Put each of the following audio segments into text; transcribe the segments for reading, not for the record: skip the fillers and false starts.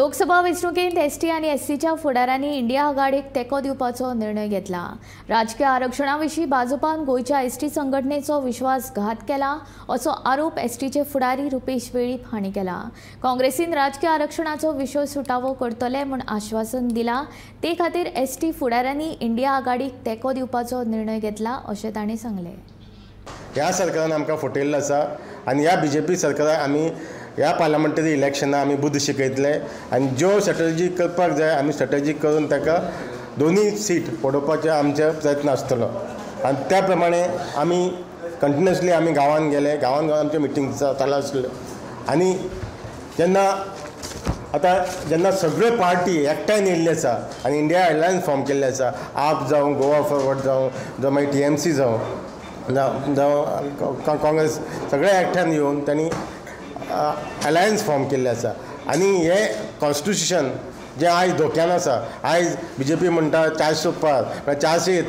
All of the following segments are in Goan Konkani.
लोकसभा वेंचणुकेंत एसटी आनी एससीच्या फुडारांनी इंडिया आघाडीक तेंको दिवपाचो निर्णय घेतला। राजकीय आरक्षणा विशीं भाजपान गोंयच्या एसटी संघटनेचो विश्वासघात केला असो आरोप एसटीचे फुडारी रुपेश वेळीप हांणी केला। काँग्रेसीन राजकीय आरक्षणाचो विशय सुटावो करतले म्हूण आश्वासन दिला, ते खातीर एसटी फुडारांनी इंडिया आघाडीक तेंको दिवपाचो निर्णय घेतला अशें तांणी सांगलें। ह्या सरकारान आमकां फटयल्लो आसा आनी ह्या बीजेपी सरकाराक आमी ह्या पार्लमेंटरी इलेक्शनाक आमी बुद्द शिकयतले आनी ज्यो स्ट्रेटजी करपाक जाय आमी स्ट्रेटजी करून ताका दोनूय सीट पडोवपाचो आमचो प्रयत्न आसतलो। आनी त्या प्रमाणे आमी कंटिन्युअसली आमी गांवांत गेले, गांवांत गांवांत आमच्यो मिटींग चालू आसल्यो आनी जेन्ना आतां जेन्ना सगळ्यो पार्टी एकठांय येयल्ली आसा आनी इंडिया अलायन्स फॉर्म केल्ले आसा, आप जावं, गोवा फॉरवर्ड जावं, जावं मागीर टीएमसी जावं, जावं काँग्रेस, सगळे एकठांय येवन तांणी अलायन्स फॉर्म केल्ले आसा। आनी हे कॉन्स्टिट्युशन जें आयज धोक्यान आसा, आयज बीजेपी म्हणटा 400 पार, 400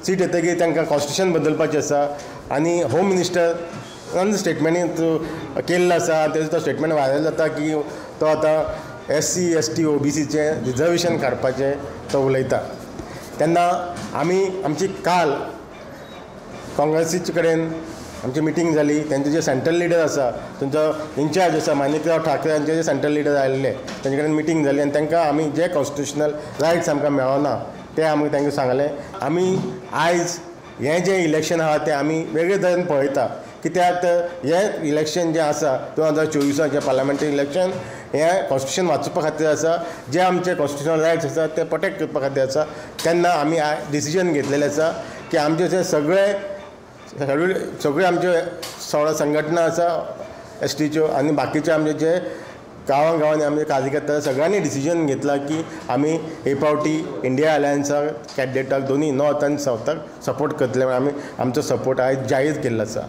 सीट येतकीर तांकां कॉन्स्टिट्युशन बदलपाचें आसा आनी होम मिनिस्टर स्टेटमेंट केल्लो आसा, तेजो तो स्टेटमेंट व्हायरल जाता की तो आतां एससी एसटी ओबीसीचें रिजर्वेशन काडपाचें तो उलयता। तेन्ना आमी आमची काल काँग्रेसीचे कडेन आमची मिटींग जाली, तेंचे जे सेंट्रल लिडर आसा, तेंचो इन्चार्ज आसा माणिकराव ठाकरे हांचे जे सेंट्रल लिडर आयिल्ले तेंचे कडेन मिटींग जाली आनी तांकां आमी जे कॉन्स्टिट्युशनल रायट्स आमकां मेळना ते आमी तांकां सांगलें। आमी आयज हें जें इलेक्शन आहा तें आमी वेगळे तरेन पळयता, कित्याक तर हें इलेक्शन जें आसा 2024 जें पार्लमेंटरी इलेक्शन हें कॉन्स्टिट्युशन वाचोवपा खातीर आसा, जे आमचे कॉन्स्टिट्युशनल रायट्स आसा ते प्रोटेक्ट करपा खातीर आसा। तेन्ना आमी डिसिजन घेतलेलें आसा की आमचे जे सगळे सगळे आमच्यो 16 संघटना आसा एसटीच्यो आनी बाकीचे आमचे जे गांवां गांवांनी आमचे कार्यकर्ते सगळ्यांनी डिसिजन घेतला की आमी हे फावटी इंडिया अलायन्सा कॅन्डिडेटाक दोनूय नॉर्थ आनी सावथाक सपोर्ट करतले म्हूण आमी आमचो सपोर्ट आयज जाहीर केल्लो आसा।